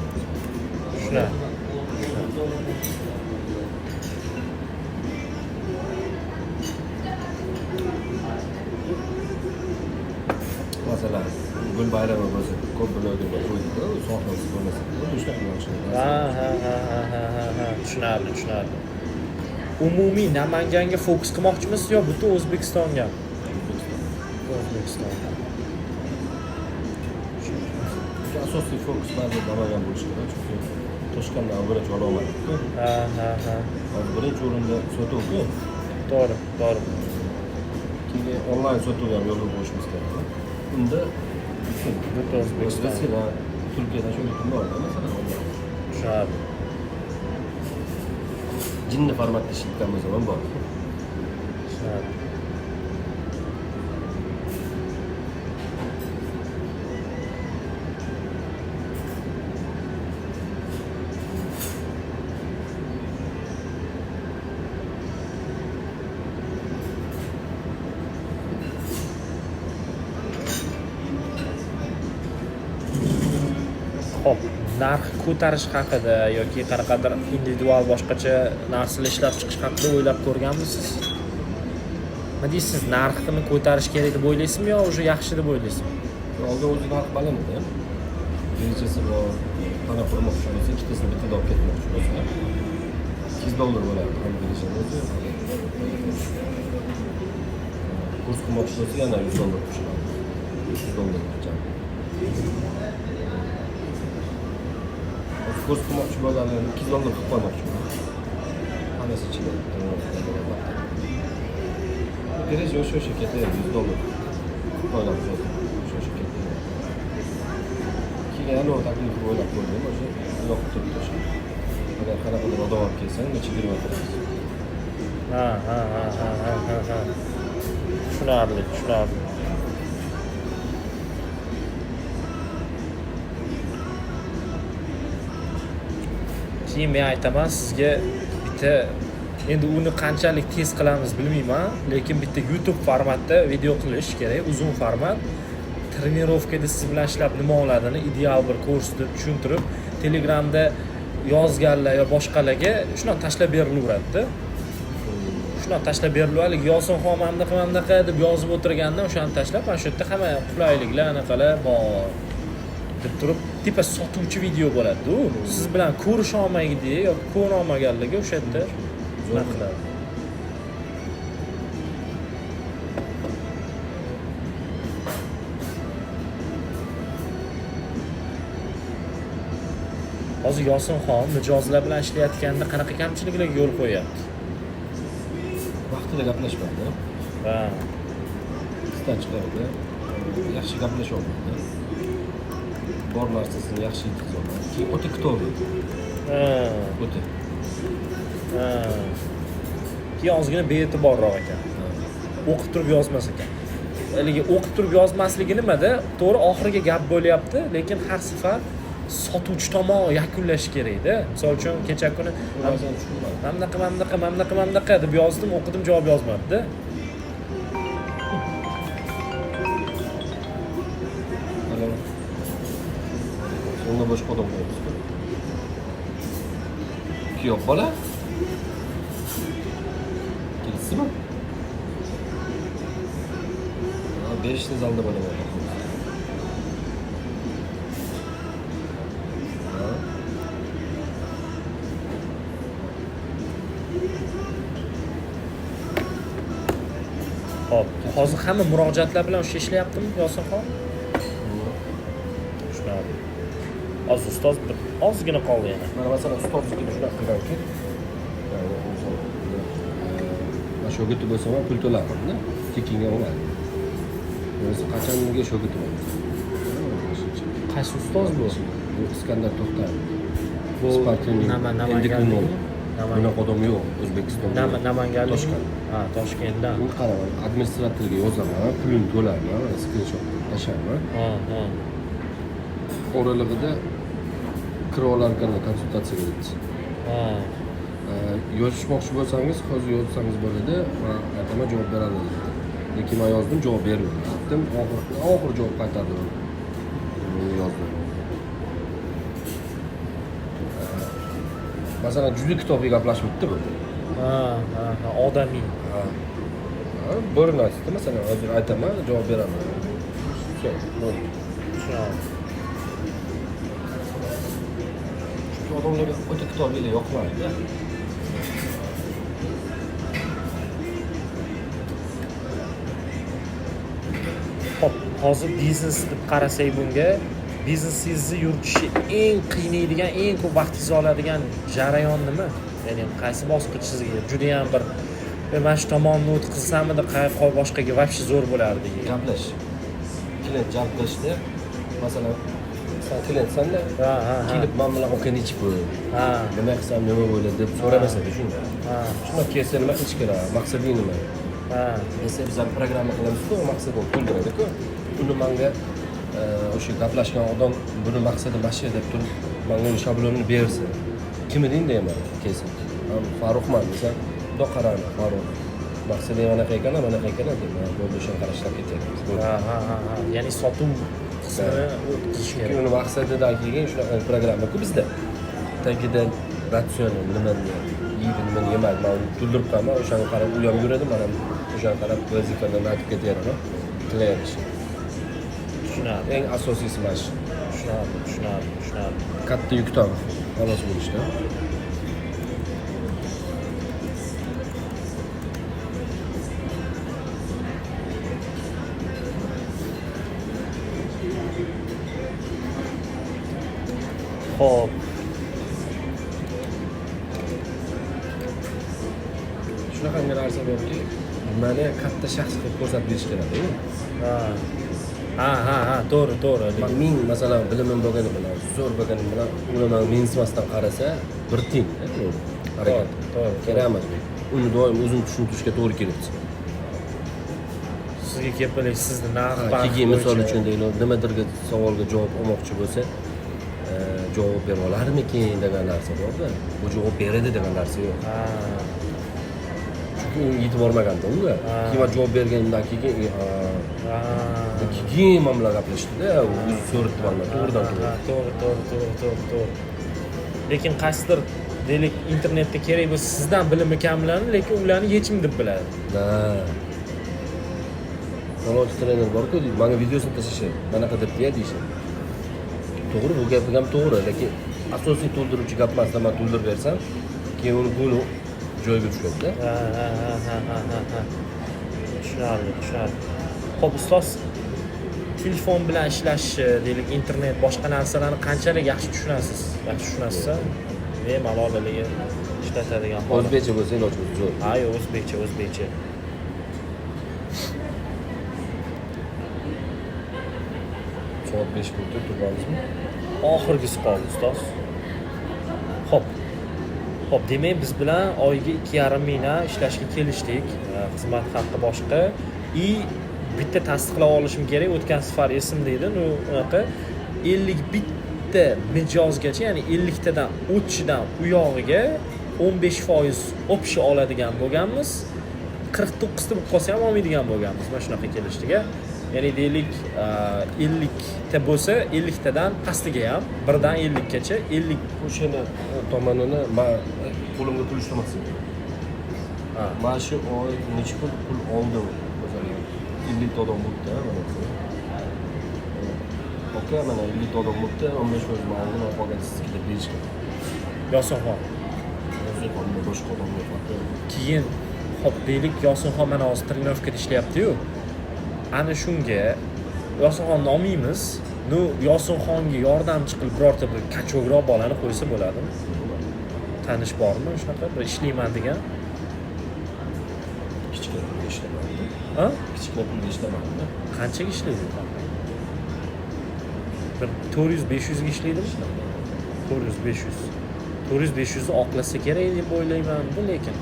Shunaqa. Masalan, Gul bayrami bo'lsa, ko'p blogerlar qo'ydi-da, u sohasi bo'lmasa, shunaqa yaxshi. Ha, ha, ha, ha, ha, ha, tushunarli, tushunarli. Umumiy Namanganga fokus qilmoqchimisiz yo butun O'zbekistonga? O'zbekistonga. Asosiy fokus baribir Namangan bo'lishi kerak, chunki Toshkentdan birinchi ola olmadik-ku. Ha, ha, ha. Hozir birinchi o'rinda sotuv-ku. To'g'ri, to'g'ri. Keyin onlayn sotuv ham yo'lga qo'yishimiz kerak. Unda butun O'zbekiston. Rossiyadan, Turkiyadan shunga bor-da, masalan, onlayn. Tushunarli. Jinni formatda ishlatgan bo'lsa ham bor. Tushunarli. Xo'p, narx ko'tarish haqida yoki qanaqadir individual boshqacha narsalar ishlab chiqish haqida o'ylab ko'rganmisiz? Nima deysiz, narxini ko'tarish kerak deb o'ylaysizmi yo уже yaxshi deb o'ylaysizmi? Oldin o'zi narx baland edi. Rejasi bor, tana qurmoqchi bo'lsa, ikkitasini bittada olib ketmoqchi bo'lsa, $200 bo'lardi ham rejani o'zi. Kurs qilmoqchi bo'lsa, yana $100 qo'shiladi. $100 jam. Kurs qilmoqchi bo'lganlar $200 qilib qo'ymoqchi bo'ladi. Hammasi ichida. Reja o'sha ketadi, $100 qilib qo'yamiz o'zi. O'sha ketadi. Keyin ana taklif o'ylab ko'rdim, o'sha yoqib turibdi o'sha. Agar qanaqadir odam olib kelsa, unga chegirma qilamiz. Ha, ha, ha, ha, ha, ha. Tushunarli, tushunarli. Keyin men aytaman sizga bitta, endi uni qanchalik tez qilamiz bilmayman, lekin bitta YouTube formatda video qilish kerak, uzun format. Trenirovkada siz bilan ishlab nima oladini ideal bir ko'rsatib, tushuntirib, Telegramda yozganlar yo boshqalarga shundan tashlab berilaveradi-da. Shundan tashlab berilaveradi, Yosinxon mana bunaqa, mana bunaqa deb yozib o'tirgandan o'shani tashlab, mana shu yerda hamma qulayliklar, anaqalar bor deb turib, tipa sotuvchi video bo'ladi-da u. Siz bilan ko'risha olmaydi yoki ko'ra olmaganligi o'sha yerda nima qiladi. Hozir Yosinxon mijozlar bilan ishlayotganda qanaqa kamchiliklarga yo'l qo'yyapti? Vaqtida gaplashmaydi. Ha. Isdan chiqaradi. Yaxshi gaplasha olmaydi. Bor narsasini yaxshi yetkaza olmaydi. Keyin o'ta kutaveradi. Ha. O'ta. Ha. Keyin ozgina bee'tiborroq ekan. O'qib turib yozmas ekan. Haligi o'qib turib yozmasligi nimada? To'g'ri, oxiriga gap bo'lyapti, lekin har safar sotuvchi tomon yakunlashi kerakda. Misol uchun kecha kuni Bu narsani tushunmadi. mana bunaqa, mana bunaqa, mana bunaqa, mana bunaqa deb yozdim, o'qidim, javob yozmadi-da. Alo. Unga boshqa odam qo'yamiz-ku. Kuyov bola? Kelisizmi? Ha, berishni zalda bo'laman. Ha. Xo'p, hozir hamma murojaatlar bilan o'sha ishlayaptimi Yosinxon? Tushunarli. Hozir ustoz bir ozgina qoldi yana. Mana masalan ustozga shunaqa qilganki, ya'ni misol, man shogirdi bo'lsam ham pul to'lardim-da, tekinga olmadim. Bo'lmasa qachonga shogird bo'ldim. Qaysi ustoz bu? Bu Iskandar To'xtayev. Bu Спортивный Namanganlikmi? Bunaqa odam yo'q O'zbekistonda. Namanganlik. Toshkent. Ha, Toshkentdan. Uni qaraman, administratorga yozaman, pulini to'layman, skrinshot tashlayman. Ha, ha. Oralig'ida kira olarkanlar konsultatsiyaga deydi. Ha. Yozishmoqchi bo'lsangiz, hozir yozsangiz bo'ladi, man aytaman, javob beradi dedi. Lekin man yozdim, javob bermadi. Aytdim, oxir javob qaytardi. Men yozdim. Masalan, juda kitobiy gaplashibdi bu. Ha, ha, ha, odamiy. Ha. Bir narsa, masalan, hozir aytaman, javob beraman. Всё, bo'ldi. Tushunarli. Chunki odamlarga o'ta kitobiylar yoqmaydi. Xo'p, hozir biznes deb qarasak bunga, biznesingizni yuritishi eng qiynaydigan, eng ko'p vaqtingizni oladigan jarayon nima? Ya'ni qaysi bosqich sizga juda ham bir mana shu tomonni o'tkazsamidi, boshqaga вообще zo'r bo'lardi degan. Gaplash. Klient jalb qilishda, masalan, sen klientsanda Ha, ha, ha. kelib men bilan aka nechi pul, Ha, nima qilsam nima bo'ladi deb so'ramasada shunda. ha, Shundoq kelsa nima qilish kerak, maqsading nima? ha. Desa biz ham programma qilamiz-ku, maqsadini to'ldiradi-ku. Uni menga o'sha gaplashgan odam buni maqsadi mana shu deb turib, menga uni shablonini bersa, kim eding deyman kelsa. Man Farruxman desa, bundoq qarayman, Farruh. Maqsading anaqa ekan, anaqa ekan deb, bo'ldi, o'shani qarab ishlab ketaveramiz. Bo'ldi. Ha, ha, ha, ha. Ya'ni sotuv qismini o'tkazish Chunki kerak. uni maqsadidan keyin shunaqa programma-ku bizda. Tagidan ratsioni nimani yeydi, nimani yemaydi, man uni to'ldirib qo'yaman, o'shani qarab u ham yuradi, man ham o'shani qarab vazifalarni aytib ketaveraman. Klient ishi. Tushunarli. Eng asosiysi mana shu. Tushunarli, tushunarli, tushunarli. Katta yukdan xalos bo'lishda. Xo'p, Shunaqangi narsa borki, mani katta shaxs qilib ko'rsatib berish kerak-da. Ha. Ha, ha, ha, to'g'ri, to'g'ri. Man ming masalan bilimim bo'lgani bilan, zo'r bo'lganim bilan ular mani mensimasdan qarasa, bir tiyin harakat. To'g'ri, Kerak emas. Uni doim o'zini tushuntirishga to'g'ri keladi. Sizga kelib sizni narx Ha, keyin misol uchun deylik, nimadirga savolga javob olmoqchi bo'lsa, javob bera olarmikin degan narsa borda. Bu javob beradi degan narsa yo'q. Ha. Chunki u yetib bormaganda unga. Ha. Keyin man javob berganimdan keyin, Ha. keyin man bilan gaplashdi-da, u o'zi so'radi mandan to'g'ridan to'g'ri. Ha, to'g'ri, to'g'ri, to'g'ri, to'g'ri, to'g'ri. Lekin qaysidir deylik internetda kerak bo'lsa sizdan bilimi kamlarni, lekin ularni yechim deb biladi. Ha. Falonchi trener bor-ku deydi, menga videosini tashlashadi. Manaqa debdi-ya deyishadi. To'g'ri, bu gap ham to'g'ri, lekin asosiy to'ldiruvchi gap emasda man to'ldirib bersam, keyin uni go'li joyiga tushadi-da. Ha, ha, ha, ha, ha, ha, ha. Tushunarli, tushunarli. Xo'p, ustoz, Telefon bilan ishlashni, deylik, internet, boshqa narsalarni qanchalik yaxshi tushunasiz? Yaxshi tushunasiz? Bemalol haligi ishlatadigan holat. O'zbekcha bo'lsa iloji bo'lsa zo'r. Ha, yo'q, o'zbekcha, o'zbekcha. Soat 5 bo'ldi, turganmizmi? Oxirgisi qoldi, ustoz. Xo'p. Xo'p, demak, biz bilan oyiga 2,5 mingdan ishlashga kelishdik. Xizmat haqqi boshqa. И bitta tasdiqlab olishim kerak, o'tgan safar esimda edi, ну, unaqa 51 ta mijozgacha, ya'ni 50 tadan o'tishidan u yog'iga 15% общий oladigan bo'lganmiz. 49 ta bo'lib qolsa ham olmaydigan bo'lganmiz. Mana shunaqa kelishdik. Ya'ni deylik, 50 ta bo'lsa, 50 tadan pastiga ham, birdan 50 gacha 50. O'shani tomonini man qo'limga pul ishlamasin. Mana shu oy necha pul oldim masalan, 50 ta odam bo'libdi, mana aka, mana 50 ta odam bo'libdi, 15% man oldim, qolgan sizga deb berishgan. Yosinxon. Yosinxon boshqa odamlar farqi yo'q. Keyin hop deylik, Yosinxon mana hozir trenirovkada ishlayapti-yu. Ana shunga Yosinxonni olmaymiz. Ну, Yosinxonga yordamchi qilib birorta bir kachokroq bolani qo'ysa bo'ladimi? Tanish bormi shunaqa bir ishlayman degan? Kichkina pulga ishlamaydi. Ha? Kichkina pulga ishlamaydi. Qanchaga ishlaydi? Bir 400-500 ga ishlaydimi? 400-500. 400-500 ni oqlasa kerak deb o'ylayman, lekin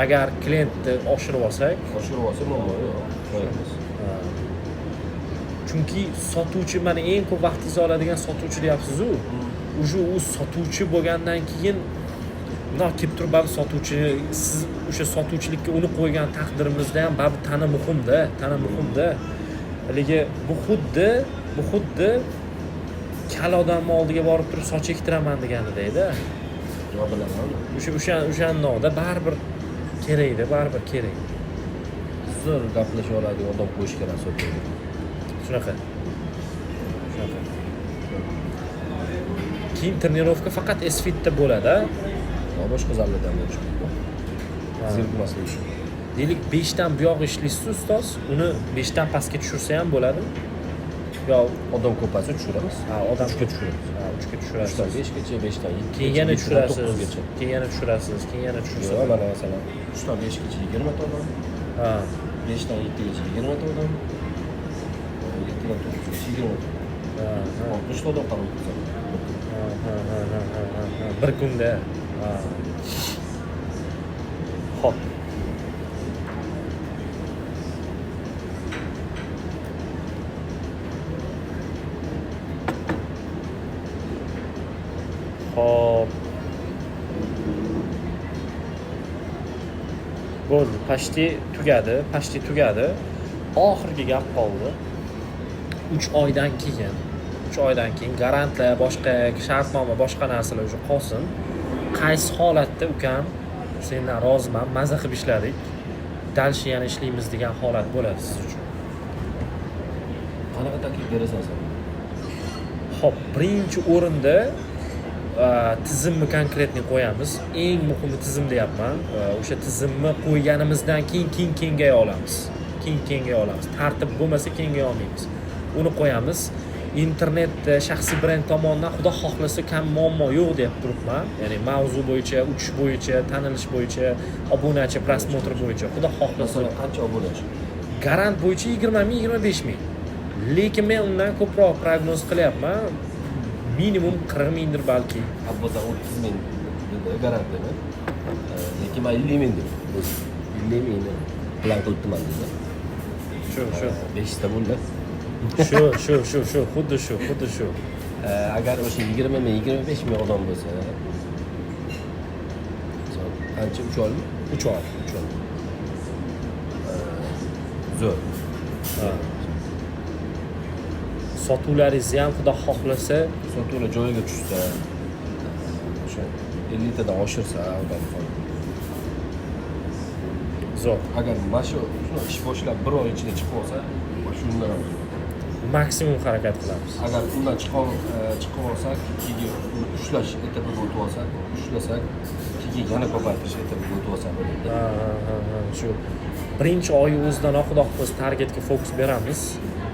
agar klientni oshirib olsak, oshirib olsa muammo yo'q, qo'yamiz. Chunki sotuvchi mana eng ko'p vaqtingizni oladigan sotuvchi deyapsiz-u. Уже u sotuvchi bo'lgandan keyin bundoq kelib turib baribir sotuvchi, siz o'sha sotuvchilikka uni qo'ygan taqdirimizda ham baribir tana muhimda, tana muhimda. Haligi bu xuddi kal odamni oldiga borib turib soch ektiraman deganidek-da. Yo bilaman. O'sha baribir kerakda, baribir kerak. Zo'r gaplasha oladigan odam qo'yish kerak sotuvga. Shunaqa. Shunaqa. Keyin trenirovka faqat S-Fitda bo'ladi-a? Yo boshqa zallarda ham bo'lishi mumkin. Zerikmaslik uchun. Deylik 5 dan buyog'i ishlaysiz ustoz, uni 5 dan pastga tushirsa ham bo'ladimi? Yo odam ko'paysa tushiramiz. Ha, odam 3ga tushiramiz. Ha, 3ga tushirasiz. 3dan 5gacha, 5dan 7gacha, Keyin yana tushirasiz. 9gacha. Keyin yana tushirasiz, keyin yana tushirasiz. Yo'q, mana masalan 3dan 5gacha 20 ta odam. Ha. 5dan 7gacha 20 ta odam. 7dan 9gacha 20 ta. Ha, ha. 60 ta odam qabul qilsa. Ha, ha, ha, ha, ha, ha. Bir kunda. Ha. Xo'p. Xo'p. Bo'ldi, pashti tugadi, pashti tugadi. Oxirgi gap qoldi. 3 oydan keyin, 3 oydan keyin garantlar, boshqa shartnoma, boshqa narsalar уже qolsin. Qaysi holatda ukam sendan roziman, maza qilib ishladik, дальше yana ishlaymiz degan holat bo'ladi siz uchun? Qanaqa taklif berasan sen? Xo'p, birinchi o'rinda tizimni konkretni qo'yamiz. Eng muhimi tizim deyapman. O'sha tizimni qo'yganimizdan keyin kengaya olamiz. Keyin kengaya olamiz. Tartib bo'lmasa kengaya olmaymiz. Uni qo'yamiz. Internetda shaxsiy brend tomonidan xudo xohlasa kam muammo yo'q deb turibman. Ya'ni mavzu bo'yicha, uchish bo'yicha, tanilish bo'yicha, obunachi, prosmotr bo'yicha xudo xohlasa masalan qancha obunachi? Garant bo'yicha 20 ming, 25 ming. Lekin men undan ko'proq prognoz qilyapman. Minimum 40 mingdir balki. Abbos 30 ming dedi garant dedi. Lekin men 50 ming dedim. 50 mingni plan qilibman dedi. Shu. 5 ta bo'ldi. Shu, xuddi shu, xuddi shu. Agar o'sha 20 ming, 25 ming odam bo'lsa, qancha 3 oymi? 3 oy, 3 oy. Zo'r. Ha. Sotuvlaringizni ham xudo xohlasa, sotuvlar joyiga tushsa, o'sha 50 tadan oshirsa odam ham. Zo'r. Agar mana shu ish boshlab bir oy ichida chiqib olsa, shundan ham maksimum harakat qilamiz. Agar undan chiqib olsak, keyin uni ushlash etapiga o'tib olsak, ushlasak, keyin Keyin yana ko'paytirish aytib o'tib olsa bo'ladi. Ha, shu birinchi oyi o'zidanoq, xudo xohlasa, targetga fokus beramiz,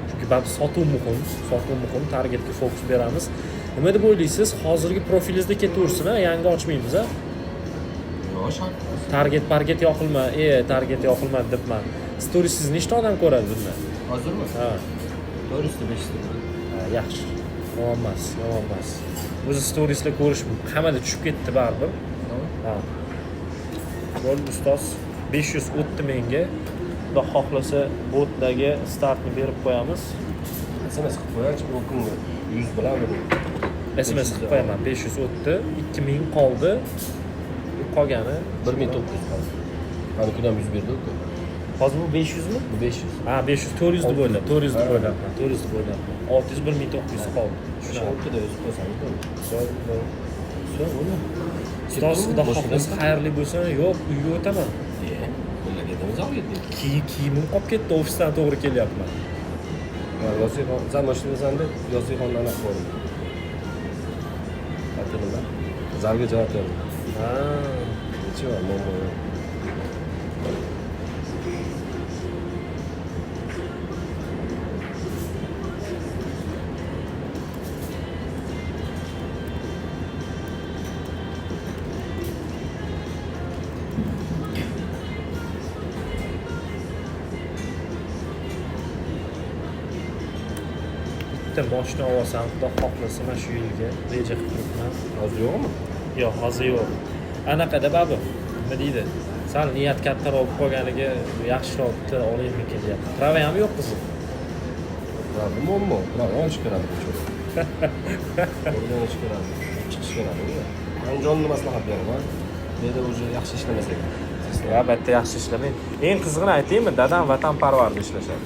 chunki baribir sotuv muhim, sotuv muhim, targetga fokus beramiz. Nima deb o'ylaysiz, hozirgi profilingizda ketaversin, a, yangi ochmaymiz, a? Yo'q, shart. Target parget yoqilma, target yoqilmadi debman. Storiesingizni nechta odam ko'radi bunda? Hozirmi? Ha. 400 ta, 500 ta. Ha, yaxshi, yomon emas, yomon emas. O'zi storieslar ko'rish hammada tushib ketdi baribir. Ha, bo'ldi, ustoz, 500 o'tdi menga. Xudo xohlasa, botdagi startni berib qo'yamiz. SMS qilib qo'yaychi, bu kunga 100 bilan. SMS qilib qo'yaman. 500 o'tdi, 2000 qoldi, qolgani 1900 qoldi. Mana kun ham 100 berdi-ku. Hozir bu 500 mi? Bu 500. Ha, 500, 400 deb o'ylab, 400 deb o'ylabman, 400 deb o'ylabman. 600, 1900 qoldi. Shu Tushunarli. o'rtada yozib qo'ysangiz bo'ldi. Bo'ldi, bo'ldi. Всё, bo'ldi. Ustoz, xudo xohlasa, xayrli bo'lsin. Yo'q, uyga o'taman. Birga ketamiz, olib ketdik. Kiyimim qolib ketdi, ofisdan to'g'ri kelyapman. Yosixon, san mashinadasan deb Yosixonni anaqa qildim. Aytdimda. Zalga javob berdim. Ha. Ничего, muammo yo'q. Bitta moshina olsam, xudo xohlasa, mana shu yilga reja qilib turibman. Hozir yo'qmi? Yo'q, hozir yo'q. Anaqada baribir, nima deydi, sal niyat kattaroq bo'lib qolganiga yaxshiroq bitta olaymikin deyapti. Права ham yo'q, qizim. Права muammo. Права olish kerak bu. O'rganish kerak, chiqish kerak. Anjonni maslahat beraman. Bu yerda уже yaxshi ishlamas ekan. Albatta, yaxshi ishlamaydi. Eng qizig'ini aytaymi, dadam vatanparvarda ishlashadi.